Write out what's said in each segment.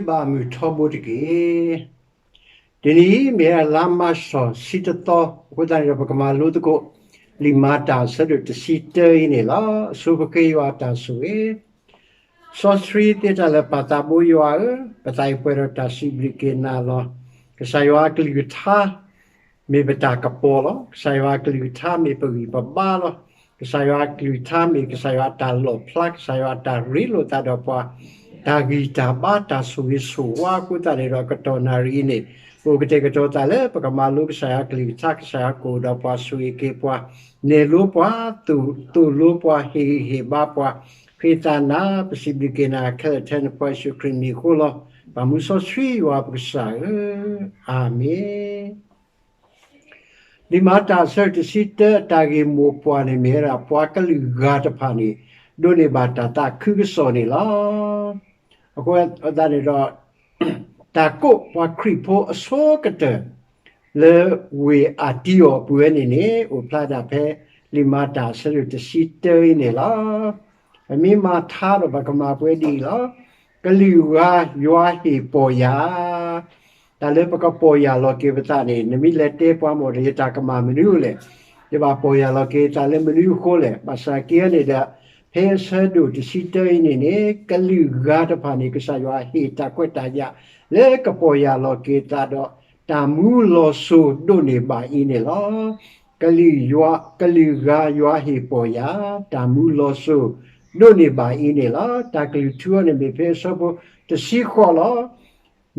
ဘၣ်မုၢ်ထီဘိတက့ၢ်. တနံၤအံၤမ့ၢ်ဝဲဒၣ်လါမၢ်ၡး ဆံတသီ, အဃိသတးန့ၣ်ဒီး ပကမၤလိသကိး လံာ်မၤတၢ်အဆၢဒိၣ်တဆံတၢအံၤန့ၣ်လီၤ. အဆိပဃ့ယွၤအတၢ်ဆိၣ်ဂ့ၤ, စီဆှံသ့တၢ်လၢာ်ပၢ်သးဘိယွၤဧၢ, ပသးအံၤပှဲၤဒီးတၢ်စံးဘျုးက့ၤနၤလီၤ. ကစၢ်ယွၤအကလုၢ်ကထါ မ့ၢ်ပတၢ်ကပီၤလီၤ. ကစၢ်ယွၤအကလုၢ်ကထါမ့ၢ်ပဂံၢ်ပဘါလီၤ. ကစၢ်ယွၤအကလုၢ်ကထါမ့ၢ်ကစၢ်ယွၤအတၢ်လီၣ်ဖျါ, ကစၢ်ယွၤအတၢ်ရ့လိာ်သးဒီးပှၤ, တၢ်ဂံၢ်တၢ်ဘါ, တၢ်ဆိၣ်ဂ့ၤဆိၣ်ဝါအဃိသတးန့ၣ်ဒီး ကတီၢ်နၣ်ရံၣ်အံၤန့ၣ် ပအိၣ်ကတဲာ်ကတီၤသးလၢပကမၤလိကစၢ်ယွၤအကလုၢ်ကထါ, ကစၢ်ယွၤကအိၣ်ဒီးပှၤ, ဆိၣ်ဂ့ၤက့ၤပှၤ, နဲၣ်လိပှၤ, သိၣ်လိပှၤ, ဟ့ၣ်ဂံၢ်ဟ့ၣ်ဘါပှၤ, ဃ့သးနၤ, ပစံးဘျုးက့ၤနၤခဲလၢာ်ထဲနဖိယ့ၣ်ၡူးခရံာ်မံၤအဃိလီၤ. ပၢ်မူစီဆှံယွၤပကစၢ်ဧၢ, အၤမ့ၣ်. လံာ်မၤတၢ်အဆၢဒိၣ်တဆံတၢအတၢ်ဂ့ၢ်မိၢ်ပှၢ်န့ၣ်မ့ၢ်ဝဲဒၣ် ပှၤကလုာ်ဂၤတဖၣ်န့ၣ် ဒိးန့ၢ်ဘၣ်တၢ်သးခုကစီၣ်န့ၣ်လီၤ. အဃိသတးန့ၣ်ဒီး တၢ်ကိးပှၤခရံာ်ဖိအဆိကတၢၢ် လၢဝ့ၢ်အၤတံအီၤအပူၤဝဲန့ၣ်န့ၣ် အိၣ်ဖျါဒၣ်ဖဲလံာ်မၤတၢ်အဆၢဒိၣ်တဆံတၢအံၤန့ၣ်လီၤ. ပမ့ၢ်မၤထါဒီးပကမၤပှဲၤဒ်အံၤလီၤ. ကလုာ်ဂၤယွၤဟ့ၣ်ပီၢ်ယၢ် တၢ်လၢပကပီၢ်ယၢ်လီၤက့ၤပသးန့ၣ် နမ့ၢ်လဲၤတဲပှၤမ့ၢ်ဒီး ယတၢ်ကမၣ်မနုၤလဲၣ်, ယဘၣ်ပီၢ်ယၢ်လီၤက့ၤသးလၢမနုၤအဃိလဲၣ်. ဘၣ်ဆၣ်က့န့ၣ်ဒီး ဖဲအဆၢဒိၣ်တဆံတၢအံၤန့ၣ်န့ၣ် ကလုာ်ဂၤတဖၣ်န့ၣ် ကစၢ်ယွၤဟ့ၣ်တၢ်ခွဲးတၢ်ယာ် လၢကပီၢ်ယၢ်လီၤက့ၤသးဒီး တၢ်မူလီၤစိၤဒိၣ်န့ၢ်ဘၣ်အံၤန့ၣ်လီၤ. ကလုာ်ယွၤ, ကလုာ်ဂၤယွၤဟ့ၣ်ပီၢ်ယၢ် တၢ်မူလီၤစိၤဒိၣ်န့ၢ်ဘၣ်အံၤန့ၣ်လီၤ. တၢ်ကလုၢ်ထူအီၤန့ၣ်မ့ၢ်ဖဲအဆၢဖိတဆံဃိးလီၤ.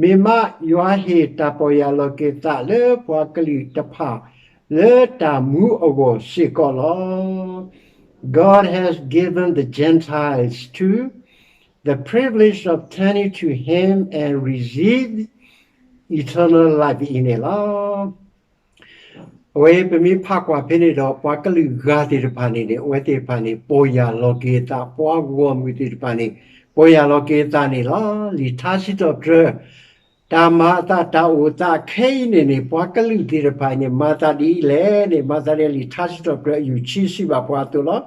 မ့ၢ်မးယွၤဟ့ၣ်တၢ်ပီၢ်ယၢ်လီၤက့ၤသးလၢပှၤကလုာ်တဖၣ် လၢတၢ်မူအဂီၢ်စ့ၢ်ကီးလီၤ. God has given the Gentiles to the privilege of turning to Him and receive eternal life အံၤန့ၣ်လီၤ. အဝဲပမ့ၢ်ဖးကွၢ်ဖဲန့ၣ်ဒီး ပှၤကလုာ်ဂၤသ့ၣ်တဖၣ်န့ၣ်န့ၣ် အဝဲသ့ၣ်တဖၣ်န့ၣ် ပီၢ်ယၢ်လီၤက့ၤအသး, ပှၤဂီၢ်မုၢ်သ့ၣ်တဖၣ်န့ၣ် ပီၢ်ယၢ်လီၤက့ၤအသးန့ၣ်လီၤ. လံာ်ထါစံးထီၣ်ပတြၢၤ တၢ်မၤအသးတၢ်အိၣ်သးခဲအံၤန့ၣ်န့ၣ် ပှၤကလုာ်သ့ၣ်တဖၣ်အံၤန့ၣ် မၤသးဒ်လဲၣ်န့ၣ် မၤသးဒ်လံာ်ထါစံးထီၣ်ပတြၢၤအယူၢ်ဆံစံးဘၣ်ပှၤအသိးလီၤ.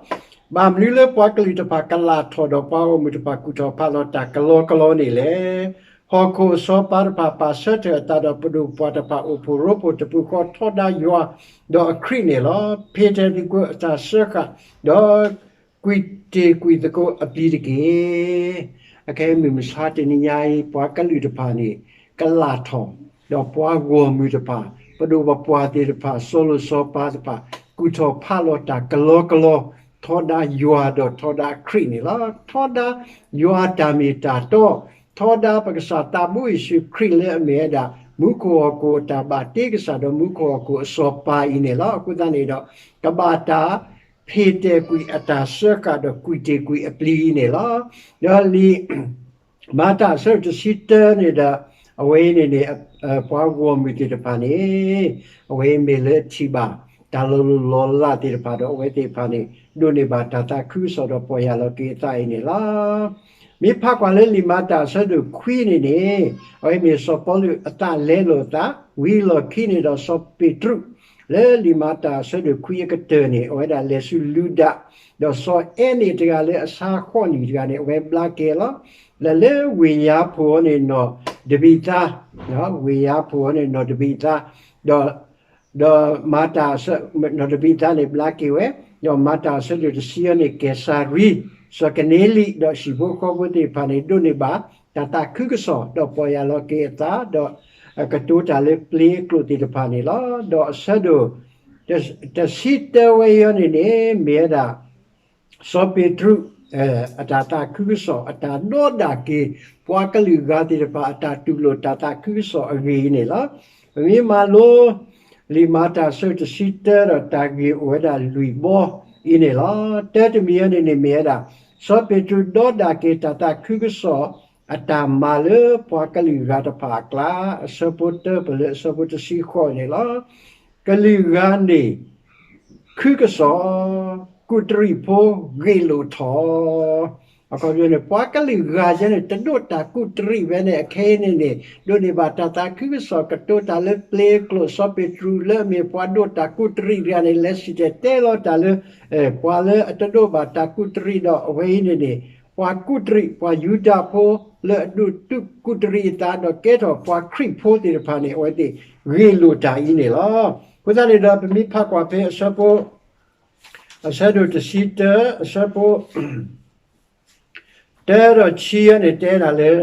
ဘၣ်မနုၤလၢပှၤကလုာ်တဖၣ်ကလၢ်ထီၣ်ဒီးပှၤဂီၢ်မုၢ်တဖၣ်ကူၣ်ထီၣ်ဖးလီၤတၢ်ကလီကလီန့ၣ်လဲၣ်. ဟီၣ်ခိၣ်အစီၤပၤတဖၣ်ပာ်ဆၢထၢၣ်အသးဒီးပဒိၣ်ပှၢ်တဖၣ်အိၣ်ဖှိၣ်ရိဖှိၣ်တပူၤဃီထီဒါယွၤဒီးအခရံာ်န့ၣ်လီၤ. ဖ့ၣ်တဲာ်သံၣ်ကိာ်အတၢ်စၢဃာ် ဒီးကွံာ်တ့ၢ်ကွံာ်သကိးအပျံၤတက့ၢ်. အခဲအံၤမုၢ်မဆါတနံၤညါအံၤ ပှၤကလုာ်တဖၣ်န့ၣ် ကလၢ်ထီၣ် ဒီးပှၤဂီၢ်မုၢ်တဖၣ် ပဒိၣ်ပပှၢ်သ့ၣ်တဖၣ် စီၤလိၤစီၤပၤတဖၣ် ကူၣ်ထီၣ်ဖးလီၤတၢ်ကလီကလီ ထီဒါယွၤဒီးထီဒါခရံာ်န့ၣ်လီၤ. ထီဒါယွၤတၢ်မ့ၢ်တၢ်တီ ထီဒါပကစၢ်သးဘိယ့ၣ်ၡူးခရံာ်လၢအမ့ၢ်ဝဲဒၣ် မူခိၣ်ဟီၣ်ခိၣ်အတၢ်ဘၣ်တ့ကစၢ်ဒီးမူခိၣ်ဟီၣ်ခိၣ်အစီၤပၤအံၤန့ၣ်လီၤ. အဃိသတးန့ၣ်ဒီး ကဘၣ်တၢ်ဖ့ၣ်တဲာ်ကွံာ်အတၢ်စၢဃာ်ဒီးကွံာ်တ့ၢ်ကွံာ်အပျံၤအံၤန့ၣ်လီၤ. ဒီးလံာ် မၤတၢ်အဆၢဒိၣ်တဆံတၢန့ၣ်ဒီး အဝဲအံၤန့ၣ်န့ၣ် ပှၤဂီၢ်မုၢ်သ့ၣ်တဖၣ်န့ၣ် အဝဲအံၤမ့ၢ်လၢထံၣ်ဘၣ် တၢ်လီၤလိၢ်လီၤလးသ့ၣ်တဖၣ်ဒီး အဝဲသ့ၣ်တဖၣ်န့ၣ် ဒိးန့ၢ်ဘၣ်တၢ်သးခုကစီၣ်ဒီးပီၢ်ယၢ်လီၤက့ၤအသးအံၤန့ၣ်လီၤ. မ့ၢ်ဖးကွၢ်လၢလံာ်မၤတၢ်အဆၢဒိၣ်ခွံန့ၣ်န့ၣ် အဝဲမ့ၢ်စီၤပီလူးအသးလဲလိာ်အသး ဝံၤလီၢ်ခံန့ၣ်ဒီးစီၤပ့းတရူး လၢလံာ်မၤတၢ်အဆၢဒိၣ်ခွံအကတၢၢ်န့ၣ် အဝဲဒၣ်လဲၤဆူလူဒၤ ဒီးစီၤအဲန့ၣ်တဂၤလၢအဆါဃီနံၣ်တဂၤန့ၣ် အဝဲဘျါက့ၤလီၤ. လၢလၢဝ့ၢ်ယါဖိအီၤန့ၣ်နီၢ်တဘံးသါ, ဝ့ၢ်ယါဖိအီၤန့ၣ်နီၢ်တဘံးသါ, ဒီး ဒီးမၤတၢ်အဆၢ နီၢ်တဘံးသါန့ၣ်ဘျါက့ၤဝဲ, ဒီးမၤတၢ်အဆၢဒိၣ်တဆံအီၤန့ၣ် ကဲၤစၤရံ, စီၤကန့လံ ဒီးဟံၣ်ဖိဃီဖိသ့ၣ်တဖၣ်န့ၣ် ဒိးန့ၢ်ဘၣ်တၢ်သးခုကစီၣ် ဒီးပီၢ်ယၢ်လီၤက့ၤအသး ဒီးကတိၤတၢ်လၢပျ့ၤအကျိာ်သ့ၣ်တဖၣ်န့ၣ်လီၤ. ဒီးအဆၢဒိၣ် တဆံတၢဝဲအံၤအီၤန့ၣ်န့ၣ် မ့ၢ်ဝဲဒၣ် စီၤပ့းတရူး အတၢ်သးခုကစီၣ် အတၢ်ဒီဒၣ်က့ၤ ပှၤကလုာ်ဂၤသ့ၣ်တဖၣ် အတၢ်တူၢ်လိာ်တၢ်သးခုကစီၣ်အဂ့ၢ်အံၤန့ၣ်လီၤ. ပမ့ၢ်မၤလိ လံာ်မၤတၢ်အဆၢတဆံတၢဒီးတၢ်ဂ့ၢ်အိၣ်ဝဲဒၣ်လွံၢ်ဘီအံၤန့ၣ်လီၤ. တၢတမံၤအံၤန့ၣ်န့ၣ်မ့ၢ်ဝဲဒၣ် စီၤပ့းတရူးဒီဒၣ်က့ၤတၢ်သးခုကစီၣ် အတၢ်မၤလၢပှၤကလုာ်ဂၤတဖၣ်အကျါ အဆၢဖိတၢပၢၢ်လၢအဆၢဖိတဆံဃိးန့ၣ်လီၤ. ကလုာ်ဂၤန့ၣ် ခုကစီၣ် ကူးတရံးဖိဂ့ၢ်လိာ်ထီၣ် အခီပညီန့ၣ် ပှၤကလုာ်ဂၤယဲန့ၣ် တဒိးတၢ်ကူးတရံးဝဲန့ၣ် အခဲအံၤန့ၣ်န့ၣ် ဒိးန့ၢ်ဘၣ်တၢ်သးခုကစီၣ် ကတိၤတၢ်လၢပျ့ၤအကျိာ် စီၤပ့းတရူးလၢအမ့ၢ်ပှၤဒိးတၢ်ကူးတရံးတဂၤန့ၣ် လဲၤစံၣ်တဲၤတဲလီၤတၢ်လၢ ပှၤလၢအတဒိးဘၣ်တၢ်ကူးတရံးဒီး အဝဲအံၤန့ၣ်န့ၣ် ပှၤကူးတရံး ပှၤယူဒၤဖိ လၢအဒိၣ်တုာ်ကူးတရံးအသး ဒီးကဲထီၣ်ပှၤခရံာ်ဖိသ့ၣ်တဖၣ်န့ၣ် အဝဲသ့ၣ်ဂ့ၢ်လိာ်တၢ်အံၤန့ၣ်လီၤ. အဃိသတးန့ၣ်ဒီး ပမ့ၢ်ဖးကွၢ်ဖဲအဆၢဖိ အဆၢဒိၣ်တဆံတၢ အဆၢဖိ တၢဒီးဆံန့ၣ်တဲဒၣ်လၢ,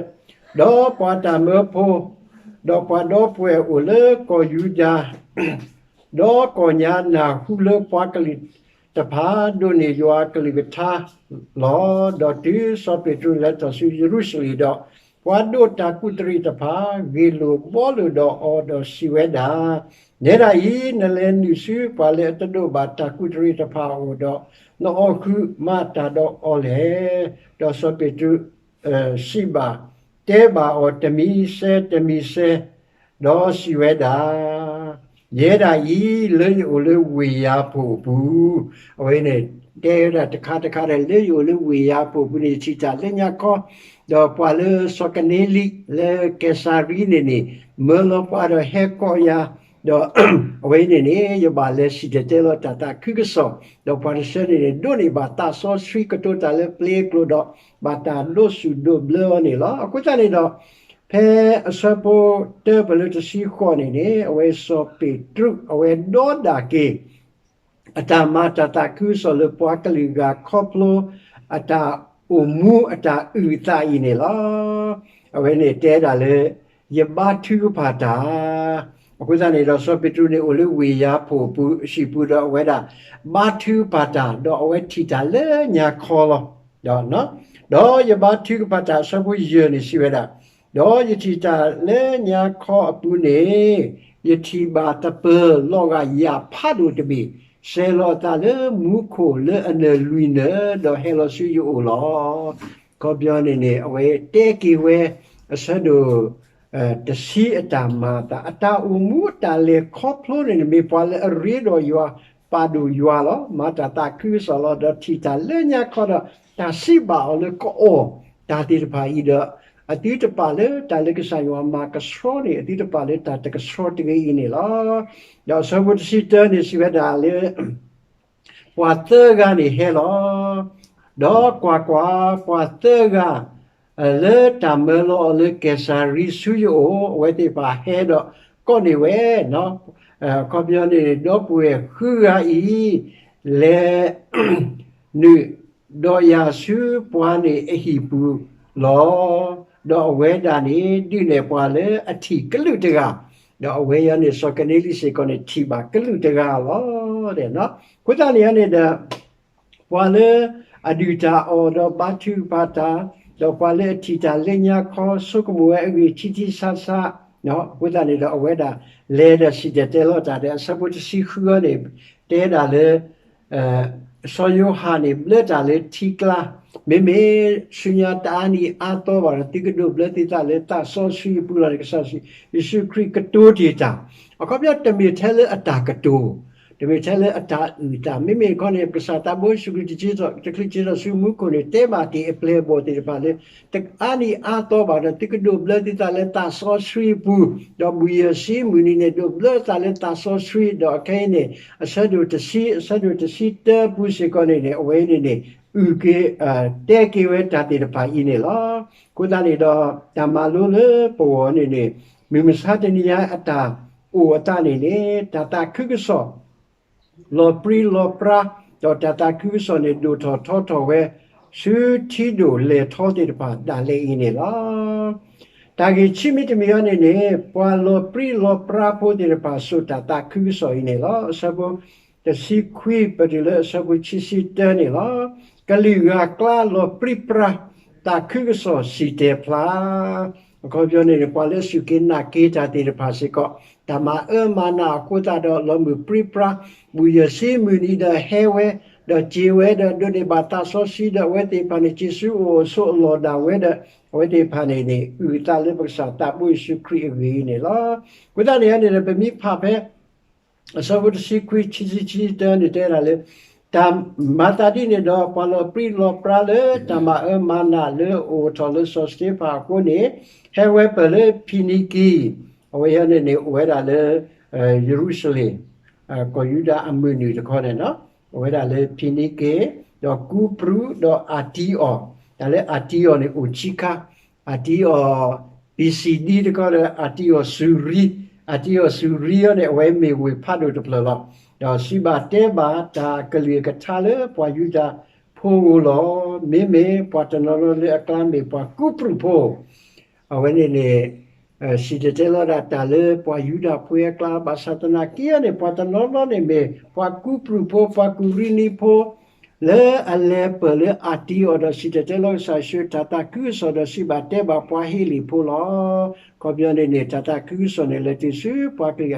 ဒီးပှၤတၢ်မၢဖိ, ဒီးပှၤဒီပုၢ်ဝဲၢ်အိၣ်လၢကီၢ်ယူဒၤ, ဒီးကီၢ်ညါနၢ်ဟူလၢပှၤကလုာ်တဖၣ်ဒိးန့ၢ်ယွၤကလုၢ်ကထါလီၤ. ဒီးတုၤစီၤပ့းတရူးလဲၤထီၣ်ဆူယရူၤၡလ့ၣ်ဒီး, ပှၤဒိးတၢ်ကူးတရံးတဖၣ် ဂ့ၢ်လိာ်ဘှီလိာ်ဒီးအီၤဒီးစံးဝဲဒၣ်, နဲဒၣ်အံၤ နလဲၤနုာ်ဆူပှၤလၢအတဒိးဘၣ်တၢ်ကူးတရံးတဖၣ်အအိၣ်ဒီး, နအီၣ်ဃုာ်မၤတၢ်ဒီးအီၤလဲၣ်. ဒီးစီၤပ့းတရူး စံးဘၣ်, တဲဘၣ်အီၤတမံၤစဲတမံၤစဲ, ဒီးစံးဝဲဒၣ်, ယဲဒၣ်အံၤ လၢယအိၣ်လၢဝ့ၢ်ယၤဖိးအပူၤ, အဝဲန့ၣ် တဲဝဲဒၣ်တခါတခါဒီး လၢယအိၣ်လၢဝ့ၢ်ယၤဖိးအပူၤန့ၣ် ယထံၣ်တၢ်လၢညါခီ, ဒီးပှၤလၢစီၤကနံလံ လၢကဲစၤရံန့ၣ်န့ၣ် မၢလီၤပှၤဒီးဟဲကိးယၤ, ဒီးအဝဲန့ၣ်န့ၣ် ယဘၣ်လဲၤစံၣ်တဲၤတဲလီၤတၢ်သးခုကစီၣ်, ဒီးပှၤတဆၢန့ၣ်န့ၣ် ဒိးန့ၢ်ဘၣ်သးစီဆှံကတိၤတၢ်လၢပျ့ၤအကျိၤဒီး ဘၣ်တၢ်ဒိးစူၣ်ဒိးဘျၢအီၤန့ၣ်လီၤ. အဃိသတးန့ၣ်ဒီး ဖဲအဆၢဖိတၢပလၢတဆံဃိးန့ၣ်န့ၣ် အဝဲစီၤပ့းတရူး အဝဲဒီဒၣ်က့ၤ အတၢ်မၤတၢ်သးခုကစီၣ်လၢပှၤကလုာ်ဂၤခီဖျိ အတၢ်အိၣ်မူအတၢ်အုၣ်အသးအံၤန့ၣ်လီၤ. အဝဲန့ၣ်တဲဒၣ်လၢ ယဘါထုကဖၣ်တၢ်, အဃိသတးန့ၣ်ဒီး စီၤပ့းတရူးန့ၣ်အိၣ်လၢဝ့ၢ်ယၤဖိးအပူၤ အဟံၣ်ပူၤဒီးအဝဲဒၣ် ဘါထုကဖၣ်တၢ် ဒီးအဝဲထံၣ်တၢ်လၢညါခီလီၤ. ဒီးယဘါထုကဖၣ်တၢ် အဆၢဖိယဲၢ်န့ၣ်စံးဝဲဒၣ်, ဒီးယထံၣ်တၢ်လၢညါခီအပူၤန့ၣ် ယထံၣ်ဘၣ်သပၢၤလီၤဂာ်ယာ်ဖးဒိၣ်တဘ့ၣ် စဲၤလီၤအသးလၢမူခိၣ်လၢအနၢၣ်လွံၢ်နၢၣ် ဒီးဟဲလီၤဆူယအိၣ်လီၤ. အခီပညီန့ၣ်န့ၣ် အဝဲတဲက့ၤဝဲ အဆၢဒိၣ် တဆံအတၢ်မၤအသး အတၢ်အိၣ်မူအတၢ်လဲၤခီဖျိန့ၣ်န့ၣ် မ့ၢ်ပှၤလၢအရ့ဒီးယွၤ ပာ်ဒိၣ်ယွၤလီၤ. မၤတၢ်သးခုကစီၣ်လီၤ. ဒီးထံၣ်တၢ်လၢညါခီဒီး တၢ်စံးဘၣ်အီၤလၢကအီၣ်တၢ်သ့ၣ်တဖၣ်အံၤဒီး အသုတပာ်လၢတၢ်လၢကစၢ်ယွၤမၤကဆှီန့ၣ် အသုတပာ်လၢတၢ်တကဆှီတဂ့ၤအံၤန့ၣ်လီၤ. ဒီးအဆၢဖိတဆံတၢန့ၣ်စံးဝဲဒၣ်လၢ ပှၤသၢဂၤန့ၣ်ဟဲလီၤ. ဒီးကွၢ်ကွၢ်, ပှၤသၢဂၤ လၢတၢ်မၢလီၤအီၤလၢကဲစၤရံဆူယအိၣ် အဝဲသ့ၣ်တဖၣ်ဟဲဒီးကိးန့ၢ်ဝဲ, အခီပညီန့ၣ် ဒီပုၢ်ဝဲၢ်ဃုဂၤအံၤ လဲၤ နုာ်ဒီးယၤဆူပှၤန့ၣ်အဟံၣ်ပူၤလီၤ. ဒီးအဝဲဒၣ်န့ၣ် ဒုးနဲၣ်ပှၤလၢအထံၣ်ကလုာ်တဂၤ, ဒီးအဝဲအံၤန့ၣ် စီၤကနံလံစ့ၢ်ကီးန့ၣ် ထံၣ်ဘၣ်ကလုာ်တဂၤလီၤ. အဃိသတးန့ၣ်န့ၣ်ဒီး ပှၤလၢအဒုၣ်တၢ်အီၣ်ဒီးဘါထုကဖၣ်တၢ်, ဒီးပှၤလၢအထံၣ်တၢ်လၢညါခီ ဆိကမိၣ်ဝဲအဂ့ၢ်ထံထံဆးဆး, အဃိသတးန့ၣ်ဒီး အဝဲဒၣ်လဲၤဒီးစံၣ်တဲၤတဲလီၤတၢ်ဒီး အဆၢဖိတဆံဃုန့ၣ် တဲဒၣ်လၢ စီၤယိၤဟၣ်န့ၣ် ဘျၢတၢ်လၢထံကျါ, မ့မ့ၢ်ဆူညါတအါနံၤအါသီဘၣ်ဒီး သုကဒိးဘျၢသုသးလၢသးစီဆှံအပူၤလီၤန့ၣ် ကစၢ်ယ့ၣ်ၡူးခရံာ်ကတိၤတ့ၢ်တၢ်, အခီပညီတမ့ၢ်ထဲလၢအတၢ်ကတိၤ, တမ့ၢ်ထဲလၢအတၢ်အုၣ်အသး, မ့မ့ၢ်တခီန့ၣ် ကစၢ်သးဘိယ့ၣ်ၡူးခရံာ်တချ့ထီၣ်ဆူမူခိၣ်န့ၣ် တဲဘၣ်တ့ၢ်အပျဲၢ်အဘီၣ်သ့ၣ်တဖၣ်လၢ တအါနံၤအါသီဘၣ်ဒီး သုကဒိးဘျၢသုသးလၢသးစီဆှံအပူၤ, ဒီးဘုၣ်ယဲၢ်ဆံမုၢ်နံၤန့ၣ် ဒိးဘျၢသးလၢသးစီဆှံ, ဒီးအခဲအံၤန့ၣ် အဆၢဒိၣ်တဆံ အဆၢဒိၣ်တဆံတၢပူၤစ့ၢ်ကီးန့ၣ်န့ၣ် အဝဲန့ၣ်န့ၣ် အုၣ်က့ၤ တဲက့ၤဝဲတၢ်သ့ၣ်တဖၣ်အံၤန့ၣ်လီၤ. အဃိသတးန့ၣ်ဒီး တၢ်မၤလိလၢပဂီၢ်န့ၣ်န့ၣ် မုၢ်မဆါတနံၤညါအတၢ်အိၣ်အသးန့ၣ်န့ၣ် တၢ်သးခုကစီၣ် လီၤပြံလီၤပြါ, ဒီးတၢ်သးခုကစီၣ်န့ၣ် ဒိၣ်ထီၣ်ထီထီၣ်ဝဲ ဆူထံဒိၣ်လဲၢ်ထီသ့ၣ်တဖၣ်ဒၣ်လဲာ်အံၤန့ၣ်လီၤ. တၢ်ဂ့ၢ်ခံမံၤတမံၤအံၤန့ၣ်န့ၣ် ပှၤလီၤပြံလီၤပြါဖိသ့ၣ်တဖၣ် စိာ်တၢ်သးခုကစီၣ်အံၤန့ၣ်လီၤ. အဆၢဖိတဆံခွံ ပတုၤလၢအဆၢဖိခံဆံတၢန့ၣ်လီၤ. ကလုာ်ဂၤကျါလီၤပြံပြါ သးခုကစီၣ်စံၣ်တဲၤဖျါ အခီပညီန့ၣ်န့ၣ် ပှၤလၢအစူၢ်က့ၤနာ်က့ၤတၢ်သ့ၣ်တဖၣ်စ့ၢ်ကီး တၢ်မၤအၢမၤနးအဃိသတးဒီး လီၤမုၢ်ပြံပြါ, ဘုၣ်ယဲၢ်ဆံမုၢ်နံၤဒီးဟဲဝဲ, ဒီးစံးဝဲဒီးဒိးန့ၢ်ဘၣ်သးစီဆှံဒီး အဝဲသ့ၣ်တဖၣ်န့ၣ် စံးဆူအအိၣ်အဆိးအလီၢ်ဒၣ်ဝဲဒီး အဝဲသ့ၣ်တဖၣ်န့ၣ်န့ၣ် အုၣ်အသးလၢပကစၢ်သးဘိယ့ၣ်ၡူးခရံာ်အဂ့ၢ်အံၤန့ၣ်လီၤ. အဃိသတးန့ၣ်န့ၣ် ပမ့ၢ်ဖးဖဲ အဆၢဖိတဆံခွံ ခံဆံ ခံဆံတၢန့ၣ်တဲဒၣ်လၢ တၢ်မၤသးဒ်န့ၣ်ဒီး ပှၤလီၤပြံလီၤပြါလၢတၢ်မၤအၢမၤနးလၢအအိၣ်ထီၣ်လၢစီၤစတ့ဖၣ်အဃိန့ၣ် ဟဲဝဲပၢၢ်လၢဖံနံကံ, အဝဲအံၤန့ၣ်န့ၣ် အိၣ်ဝဲဒၣ်လၢ ယရူၤၡလ့ၣ် ကီၢ်ယူဒၤအမုၢ်နုာ်တခီန့ၣ်လီၤ. အိၣ်ဝဲဒၣ်လၢဖံနံကံ, ဒီးကူပြူး, ဒီးအၤတံအီၤ, တၢ်လၢအၤတံအီၤန့ၣ်အိၣ်ဆံခါ, အတံအီၤ ပံစံဒံတခီဒီး အတံအီၤစူၤရံ, အတံအီၤစူၤရံအံၤန့ၣ် အဝဲမ့ၢ်ဝ့ၢ်ဖးဒိၣ်တဖျၢၣ်လီၤ. ဒီးစံးဘၣ်တဲဘၣ်တၢ်ကလုၢ်အကထါလၢပှၤယူဒၤဖိအဂီၢ်လီၤ. မ့မ့ၢ်ပှၤတနီၤနီၤလၢအကျါမ့ၢ်ပှၤကူပရူၢ်ဖိ အဝဲန့ၣ်န့ၣ် စံၣ်တဲၤတဲလီၤဒၣ်တၢ်လၢပှၤယူဒၤဖိအကျါ ဘၣ်ဆၣ်သနာ်က့န့ၣ် ပှၤတနီၤနီၤန့ၣ်မ့ၢ် ပှၤကူပရူၢ်ဖိ ပှၤကူၤရ့နံဖိ လၢအလဲၤပၢၢ်လၢအတံအီၤဒီးစံၣ်တဲၤတဲလီၤကစၢ်ယ့ၣ်ၡူး တၢ်သးခုကစီၣ်ဒီးစံးဘၣ်တဲဘၣ်ပှၤဟ့လ့ၣ်ဖိလီၤ. ခီပညီန့ၣ်န့ၣ် တၢ်သးခုကစီၣ်န့ၣ် လဲၤတုၤဆူပှၤက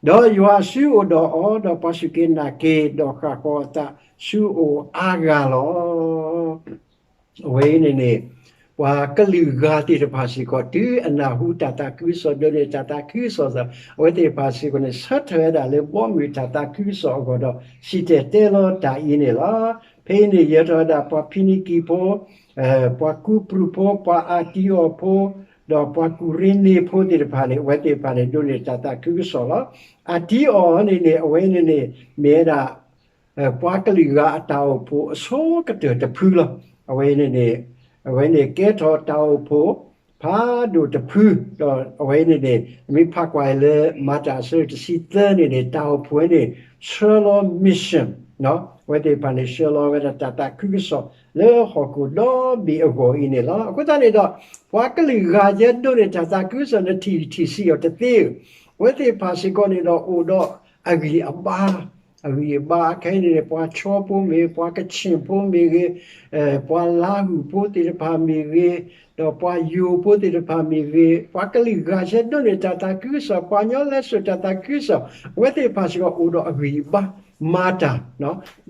လုာ် ဒီးယွၤဆူအိၣ်ဒီးအီၤ ဒီးပှၤစူၢ်က့ၤနာ်က့ၤဒီးဃၣ်ဃီၤအသးဆူအအိၣ်အါဂၤလီၤ. အဝဲအံၤန့ၣ်န့ၣ် ပှၤကလုာ်ဂၤသ့ၣ်တဖၣ်စ့ၢ်ကီး တုၤအနၢ်ဟူတၢ်သးခုကစီၣ် ဒိးန့ၢ်တၢ်သးခုကစီၣ်သး အဝဲသ့ၣ်တဖၣ်စ့ၢ်ကီးန့ၣ် ဆၢထၢၣ်ဝဲဒၣ်လၢဘီမုၢ်တၢ်သးခုကစီၣ်အဂီၢ်ဒီး စံၣ်တဲၤတဲလီၤတၢ်အံၤန့ၣ်လီၤ. ဖဲအံၤန့ၣ် ယဲထီၣ်ဝဲဒၣ်ပှၤဖံနံကံဖိ ပှၤကူပရူၢ်ဖိ ပှၤအတံအီၤဖိ ဒီးပှၤကူၤရ့နံဖိသ့ၣ်တဖၣ်န့ၣ် အဝဲသ့ၣ်တဖၣ်န့ၣ် ဒိးန့ၢ်တၢ်သးခုကစီၣ်လီၤ. အတံအီၤန့ၣ်န့ၣ် အဝဲန့ၣ်န့ၣ် မ့ၢ်ဝဲဒၣ် ပှၤကလုာ်ဂၤအတၢ်အိၣ်ဖှိၣ်အဆိကတၢၢ်တဖုလီၤ. အဝဲန့ၣ်န့ၣ် အဝဲန့ၣ်ကဲထီၣ်တၢ်အိၣ်ဖှိၣ်ဖးဒိၣ်တဖု ဒီးအဝဲန့ၣ်န့ၣ် မ့ၢ်ဖးကွၢ်လၢမၤတၢ်အဆၢတဆံသၢန့ၣ်န့ၣ် တၢ်အိၣ်ဖှိၣ်ဝဲန့ၣ် ဆှၢလီၤ mission အဝဲသ့ၣ်တဖၣ်န့ၣ် ဆှၢလီၤဝဲဒၣ်တၢ်သးခုကစီၣ်လၢဟီၣ်ခိၣ်ဒီဘ့ၣ်အဂီၢ်အံၤန့ၣ်လီၤ. အဃိသတးန့ၣ်ဒီး ပှၤကလုာ်ဂၤယဲဒိးန့ၢ်တၢ်သးခုကစီၣ်န့ၣ် ထံၣ်ထံၣ်ဆံးအီၤတသ့ဧၢ, အဝဲသ့ၣ်တဖၣ်စ့ၢ်ကီးန့ၣ်ဒီးအိၣ်ဒီးအဂံၢ်အဘါ အဂံၢ်အဘါခဲအံၤန့ၣ်န့ၣ် ပှၤခၠီဖိမ့ၢ်ဂ့ၤ, ပှၤကခ့ၣ်ဖိမ့ၢ်ဂ့ၤ, ပှၤလါဟူၣ်ဖိသ့ၣ်တဖၣ်မ့ၢ်ဂ့ၤ, ဒီးပှၤယိၤဖိသ့ၣ်တဖၣ်မ့ၢ်ဂ့ၤ, ပှၤကလုာ်ဂၤဆဲဒိးန့ၢ်တၢ်သးခုကစီၣ်, ပှၤကညီလဲၤစိာ်တၢ်သးခုကစီၣ်, အဝဲသ့ၣ်တဖၣ်စ့ၢ်ကီးအိၣ်ဒီးအဂံၢ်အဘါ မၤတၢ်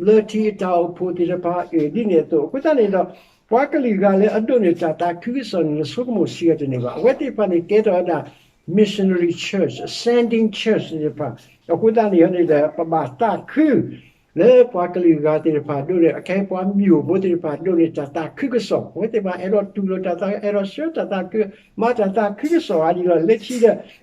လၢထံအတၢ်အိၣ်ဖှိၣ်သ့ၣ်တဖၣ်အၢၣ်ဒ်န့ၣ်အသိး, အဃိသတးန့ၣ်ဒီး ပှၤကလုာ်ဂၤလၢအဒိးန့ၢ်တၢ်သးခုကစီၣ်န့ၣ် နဆိကမိၣ်ဆံးအီၤတန့ၢ်ဘၣ်. အဝဲသ့ၣ်တဖၣ်န့ၣ် ကဲထီၣ်ဝဲဒၣ် missionary church, sending church သ့ၣ်တဖၣ်, အဃိသတးန့ၣ်န့ၣ်ဒီး ပဘၣ်သးခု လၢပှၤကလုာ်ဂၤသ့ၣ်တဖၣ်ဒိးန့ၢ် အခဲအံၤပှၤမံၤအိၣ်ဖိသ့ၣ်တဖၣ်ဒိးန့ၢ်တၢ်သးခုကစီၣ်, အဝဲသ့ၣ်တဖၣ်အဲၣ်ဒိးတူၢ်လိာ်တၢ်သး အဲၣ်ဒိးဆှၢတၢ်သးခု, မၤတၢ်သးခုကစီၣ်အါဒ်လီၤ. လၢခံဒီး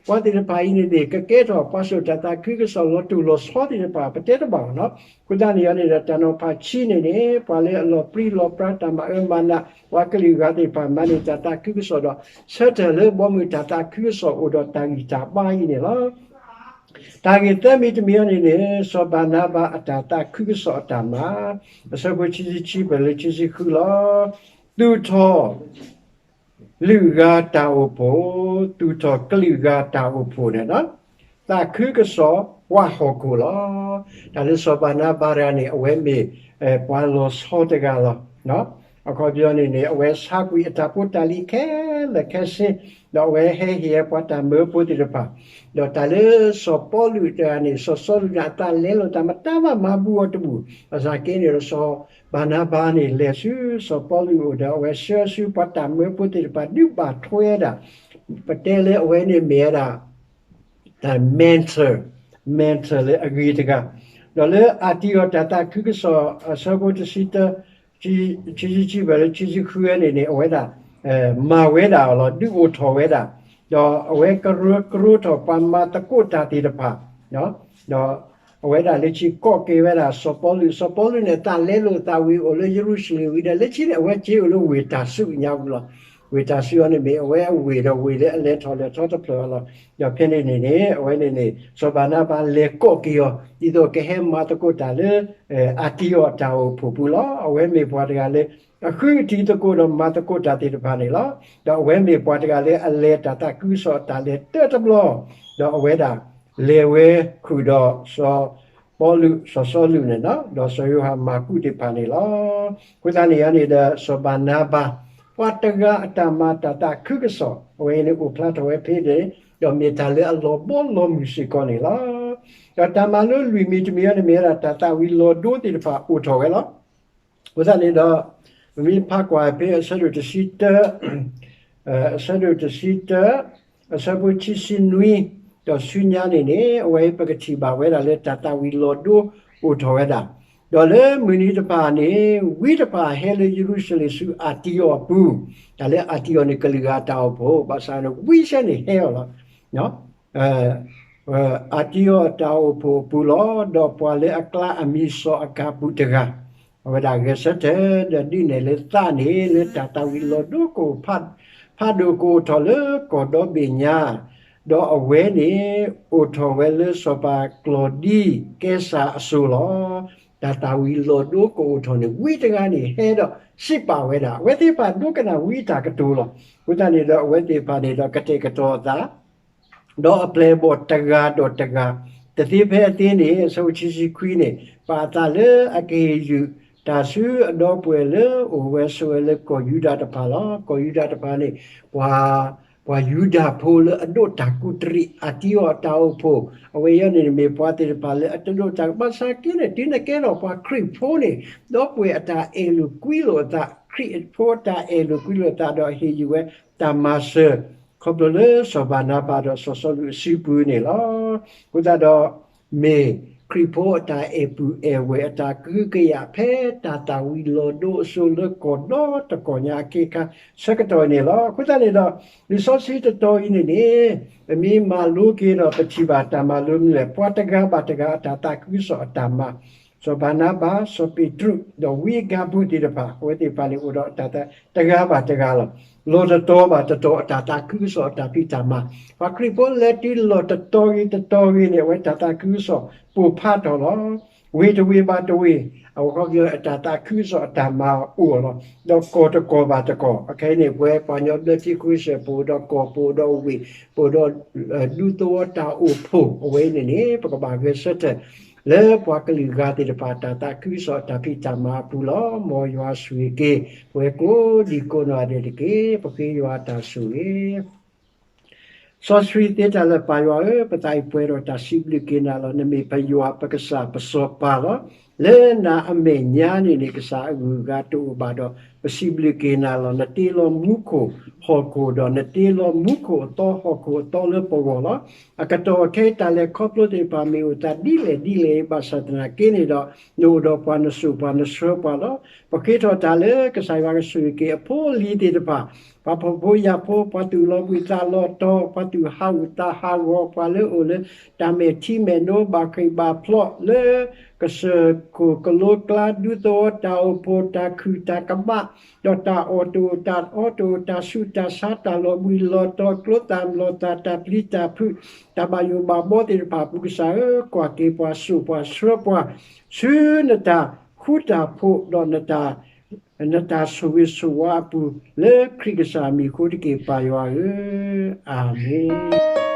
ပှၤသ့ၣ်တဖၣ်အံၤန့ၣ်န့ၣ် ကကဲထီၣ်ပှၤစိာ်တၢ်သးခုကစီၣ်လီၤတိၢ်လီၤဆီသ့ၣ်တဖၣ် ပတဲတဘၣ်ဘၣ်နီၤ. အဃိသတးန့ၣ်န့ၣ်ဒီး တၢ်နီၤဖးခံန့ၣ်န့ၣ် ပှၤလၢအလီၤပြံလီၤပြါတၢ်မၤအၢမၤနး ပှၤကလုာ်ဂၤသ့ၣ်တဖၣ် မၤန့ၢ်တၢ်သးခုကစီၣ်ဒီး ဆၢထၢၣ်လၢဘီမုၢ်တၢ်သးခုကစီၣ်အိၣ်ဒီးတၢ်ဂံၢ်တၢ်ဘါအံၤန့ၣ်လီၤ. တၢ်ဂ့ၢ်သၢမံၤတမံၤအံၤန့ၣ်န့ၣ် စီၤဘၤနါဘၤအတၢ်သးခုကစီၣ်အတၢ်မၤ, အဆၢဖိခံဆံခံပၢၢ်လၢခံဆံဃုလီၤ. သူၣ်ထီၣ် လုၢ်ဂၤတၢ်အိၣ်ဖှိၣ်, သူၣ်ထီၣ်ကလုာ်ဂၤတၢ်အိၣ်ဖှိၣ်န့ၣ်လီၤ. သးခုကစီၣ်ပှၤဟီၣ်ခိၣ်လီၤ. တၢ်လၢစီၤဘၤနါဘၤတဂၤန့ၣ် အဝဲမ့ၢ် ပှၤလီၤဆီတဂၤလီၤ. အခီပညီန့ၣ်န့ၣ် အဝဲဆါကွံာ်အတၢ်ဖိတၢ်လံၤခဲလၢာ်ခဲဆ့, ဒီးအဝဲဟဲဟ့ၣ်ပှၤတၢ်မၢဖိသ့ၣ်တဖၣ်, ဒီးတၢ်လၢစီၤပီလူးတဂၤန့ၣ် စီၤစီလူးန့ၣ် အသးလဲလိာ်သး မတၤမးမၤဘူၣ်အီၤတဘူၣ်, ဘၣ်ဆၣ်က့န့ၣ်ဒီး စီၤဘၤနါဘၤန့ၣ် လဲၤဆူစီၤပီလူးအအိၣ်ဒီး အဝဲဆှၢဆူပှၤတၢ်မၢဖိသ့ၣ်တဖၣ် ဒုးဘၣ်ထွဲဝဲဒၣ်, ပတဲလၢအဝဲန့ၣ်မ့ၢ်ဝဲဒၣ် တၢ် mentor, mentor လၢအဂ့ၤတဂၤ, ဒီးလၢအၣ်တံအီၤတၢ်သးခုကစီၣ် အဆၢဖိတဆံတၢ ခံဆံခံဘၢၣ်လၢခံဆံဃုဝဲန့ၣ်န့ၣ် အဝဲဒၣ် မၤဝဲဒၣ်အီၤလီၤ, ဒုးအိၣ်ထီၣ်ဝဲဒၣ်, ဒီးအဝဲကရၢကရိထီၣ်ပှၤမၤသကိးတၢ်သ့ၣ်တဖၣ်, ဒီးအဝဲဒၣ်လၢခံကိးက့ၤဝဲဒၣ်စီၤပီလူး, စီၤပီလူးန့ၣ် အသးလဲလိာ်သးဝံၤအိၣ်လၢယရူၤၡလ့ၣ်ဝံၤဒီး လၢခံန့ၣ် အဝဲက့ၤအိၣ်လၢဝ့ၢ်တၢ်စူးညါပူၤလီၤ. ဝ့ၢ်တၢ်စူးအံၤန့ၣ်မ့ၢ် အဝဲအဝ့ၢ်ဒီးဝ့ၢ်လၢအလဲၤထီၣ်လဲၤထီတဖျၢၣ်လီၤ. ဒီးဖဲန့ၣ်န့ၣ်န့ၣ် အဝဲန့ၣ်န့ၣ် စီၤဘၤနါဘၤလဲၤကိးက့ၤအီၤ ဒ်သိးကဟဲမၤသကိးတၢ်လၢ အၣ်တံအီၤတၢ်အိၣ်ဖှိၣ်ပူၤလီၤ. အဝဲမ့ၢ်ပှၤတဂၤလၢ အဃုထံသကိးဒီးမၤသကိးတၢ်သ့ၣ်တဖၣ်န့ၣ်လီၤ. ဒီးအဝဲမ့ၢ်ပှၤတဂၤလၢအလဲၤတၢ်သးခုကစီၣ်အတၢ်လဲၤတၢတဘျီ, ဒီးအဝဲဒၣ်လဲၤဝဲဃုာ်ဒီးစီၤပီလူး, စီၤစီလူးန့ၣ်လီၤ, ဒီးစီၤယိၤဟၣ်မၢ်ကူးသ့ၣ်တဖၣ်န့ၣ်လီၤ. အဃိသတးန့ၣ်န့ၣ်ဒီး စီၤဘၤနါဘၤ ပှၤတဂၤအတၢ်မၤတၢ်သးခုကစီၣ် အဝဲန့ၣ်အိၣ်ဖျါထီၣ်ဝဲဖဲန့ၣ်, ဒီးမ့ၢ်တၢ်လၢအလီၤဘီလီၤမုၢ်စ့ၢ်ကီးန့ၣ်လီၤ. ဒီးတၢ်မၤလိလွံၢ်မံၤတမံၤအံၤန့ၣ်မ့ၢ်ဝဲဒၣ် တၢ်သးဝံၤလီၤဒိသ့ၣ်တဖၣ်အိၣ်ထီၣ်ဝဲလီၤ. အဃိသတးန့ၣ်ဒီး ပမ့ၢ်ဖးကွၢ်ဖဲအဆၢဒိၣ်တဆံတၢ, အဆၢဒိၣ်တဆံတၢ, အဆၢဖိခံဆံနွံ, ဒီးဆူညါန့ၣ်န့ၣ် အဝဲပကထံၣ်ဘၣ်ဝဲဒၣ်လၢတၢ်သးဝံၤလီၤဒိအိၣ်ထီၣ်ဝဲဒၣ်, ဒီးလၢမုၢ်နံၤတဖၣ်န့ၣ် ဝံတဖၣ်ဟဲလၢယရူၤၡလ့ၣ်ဆူအၣ်တံအီၤအပူၤ, တၢ်လၢအၣ်တံအီၤန့ၣ် ကလုာ်ဂၤတၢ်အိၣ်ဖှိၣ်, ဘၣ်ဆၣ်န့ၣ် ဝံဆဲန့ၣ်ဟဲအီၤလီၤ. အၣ်တံအီၤတၢ်အိၣ်ဖှိၣ်အပူၤလီၤ. ဒီးပှၤလၢအကျါအမံၤစီၤအကၤပူးတဂၤ, အဝဲဒၣ်ဂဲၤဆၢထၢၣ်ဒီးဒုးနဲၣ်လၢသးန့ၣ် လၢတၢ်သးဝံၤလီၤဒိကအိၣ်ဖး, ဖးဒိၣ်ကအိၣ်ထီၣ်လၢကီၢ်ဒီဘ့ၣ်ညါ, ဒီးအဝဲန့ၣ်အိၣ်ထီၣ်ဝဲလၢစီၤပၤကျီဒံကဲစၢ်အစိၤလီၤ. တၢ်သၣ်ဝံၤလီၤဒိကအိၣ်ထီၣ်န့ၣ် ဝံတဂၤန့ၣ်ဟဲဒီးစံးပာ်ဝဲဒၣ် အဝဲသ့ၣ်တဖၣ်ဒိကနၣ်ဝံတၢ်ကတိၤလီၤ. အဃိသတးန့ၣ်ဒီး အဝဲသ့ၣ်တဖၣ်န့ၣ်ဒီးကတဲာ်ကတီၤအသး ဒီးအပျဲၢ်အဘီၣ်တဂၤဒီးတဂၤ, တသ့ဖဲအသ့န့ၣ် အဆၢဖိခံဆံခွံန့ၣ် ပာ်အသးလၢအကဟ့ၣ်ယုၢ်တၢ်ဆူအဒီပုၢ်ဝဲၢ်လၢအိၣ်ဝဲဆိးဝဲလၢကီၢ်ယူဒၤတဖၣ်လီၤ. ကီၢ်ယူဒၤတဖၣ်န့ၣ် ပှၤ ပှၤယူဒၤဖိလၢအဒိးတၢ်ကူးတရံး အတံအီၣ်အတၢ်အိၣ်ဖှိၣ်, အဝဲအံၤန့ၣ်မ့ၢ်ပှၤသ့ၣ်တဖၣ်လၢအတဒိးတၢ် ဘၣ်ဆၣ်က့န့ၣ် တုၤနကဲထီၣ်ပှၤခရံာ်ဖိန့ၣ် ဒီပုၢ်ဝဲၢ်အတၢ်အဲၣ်လိာ်ကွံလိာ်အသး, ခရံာ်ဖိအတၢ်အဲၣ်လိာ်ကွံလိာ်အသးဒီးဟ့ၣ်ယုၢ်ဝဲတၢ်မၤစၢၤ ခီဖျိလၢစီၤဘၤနါဘၤဒီးစီၤစီလူးအစုပူၤန့ၣ်လီၤ. အဃိသတးဒီး မ့ၢ်ခရံာ်ဖိအတၢ်အဲၣ်ပုၢ်အဲၣ်ဝဲၢ်အတၢ်ကဟုကယာ်ဖဲတၢ်သၣ်ဝံၤလီၤဒိအစိၤလၢကီၢ်ဒီတကီၢ်ညါအခ့အခါ ဆၢကတီၢ်န့ၣ်လီၤ. အဃိသတးန့ၣ်ဒီး လံာ်စီဆှံတတီၤအံၤန့ၣ်န့ၣ် ပမ့ၢ်မၤလိက့ၤဒီးပထံၣ်ဘၣ်တၢ်မၤလိမနုၤလဲၣ်, ပှၤတဂၤဘၣ်တဂၤအတၢ်သးခုကစီၣ်အတၢ်မၤ စီၤဘၤနါဘၤ, စီၤပ့းတရူး, ဒီးဝံအကါပူးသ့ၣ်တဖၣ်, အဝဲသ့ၣ်တဖၣ်န့ၣ်အိၣ်ဒီးအတၢ်သး တဂၤဘၣ်တဂၤလီၤ. လီၢ်တတီၤဘၣ်တတီၤအတၢ်သးခုကစီၣ်အတၢ်ဖံးတၢ်မၤ, ပှၤခရံာ်ဖိလဲၤတုၤလီၢ်တတီၤဂ့ၤတတီၤဂ့ၤန့ၣ် အဝဲတၢ်သးခုကစီၣ်ပိၢ်ဖးထီၣ်လီၤ. ဝ့ၢ်တဝ့ၢ်ဘၣ်တဝ့ၢ် အဝဲခီဖျိအတၢ်သးခုကစီၣ်အတၢ်မၤအိၣ်လီၤ. ဒီးကီၢ်တကီၢ်ဘၣ်တကီၢ်, အခဲအံၤန့ၣ် ပဝဲပှၤကညီဘျၢထံခဝ့ၡၢၣ် ပအိၣ်ဒီးကီၢ် ပအိၣ်ဒီးဝ့ၢ် ပအိၣ်ဒီး ဒူသဝီတၢ်အိၣ်ဖှိၣ် အဝဲအံၤန့ၣ်န့ၣ် ပကဘၣ်ဂဲၤဆၢထၢၣ် လၢပှၤကလုာ်ဂၤသ့ၣ်တဖၣ်တၢ်သးခုကစီၣ်အတၢ်ဖံးတၢ်မၤအပူၤလီၤ. မ်ယွၤဆိၣ်ဂ့ၤက့ၤ ပဝဲကိးဒံကိးနီၢ်ဂၤဒဲးတက့ၢ်. ပဃ့ယွၤအတၢ်ဆိၣ်ဂ့ၤ စီဆှံသ့တၢ်လၢပၢ်ယွၤဧၢ, ပသးအံၤပှဲၤဒီးတၢ်စံးဘျုးက့ၤနၤလီၤ. နမ့ၢ်ပယွၤပကစၢ်ပစီၤပၤလီၤ. လၢနၤအမဲာ်ညါန့ၣ်န့ၣ် ကစၢ်အဂုၤအဂၤတအိၣ်ဘၣ်ဒီး ပစံးဘျုးက့ၤနၤလီၤ. နတ့လီၤမူခိၣ်ဟီၣ်ခိၣ်ဒီး နတ့လီၤမူခိၣ်အသီဟီၣ်ခိၣ်အသီလၢပဂီၢ်လီၤ. အကတီၢ်ခဲအံၤတၢ်လဲၤခီဖျိသ့ၣ်တဖၣ်မ့ၢ်အိၣ်သးဒ်လဲၣ်ဒ်လဲၣ်အံၤ ဘၣ်ဆၣ်သနာ်က့န့ၣ်ဒီး နအိၣ်ဒီးပှၤနစိာ်ပှၤနဆှၢပှၤလီၤ. ပဃ့ထီၣ်တၢ်လၢကစၢ်ယွၤကဆိၣ်ဂ့ၤက့ၤအဖိအလံၤသ့ၣ်တဖၣ်, ပှၤဖှီၣ်ဖိယာ်ဖိ, ပှၤသူၣ်လီၤဘှံးသးလီၤတီၤ, ပှၤသူၣ်ဟးဂူာ်သးဟးဂီၤ, ပှၤလၢအိၣ်လၢတၢ်မဲာ်ထံမဲာ်နိဘၣ်ဃ့ၢ်ဘၣ်ဖျိးလၢ ကစၢၢ်ခိၣ်ကလိကျါ ဒူသဝီတၢ်အိၣ်ဖှိၣ် တၢ်ခုၣ်တၢ်ကမၣ် ဒီးတၢ်အီၣ်တအိၣ်တၢ်အီတအိၣ် တၢ်ဆူးတၢ်ဆါ တၢ်လီၤဘှံးလီၤတီၤ ကျိသၣ်လီၤသၣ် တၢ်ပျံၤတၢ်ဖုး တၢ်ဘၣ်ယိၣ်ဘၣ်ဘီသ့ၣ်တဖၣ်အပူၤ ကစၢ်ဧၢ, ကွၢ်က့ၤပှၤ စိာ်ပှၤဆှၢပှၤ ဆူနတၢ်ဃူတၢ်ဖိးဒီး နတၢ်ဆိၣ်ဂ့ၤဆိၣ်ဝါအပူၤ လၢခရံာ်ကစၢ်အမံၤအဃိတက့ၢ် ပၢ်ယွၤဧၢ, အၤမ့ၣ်.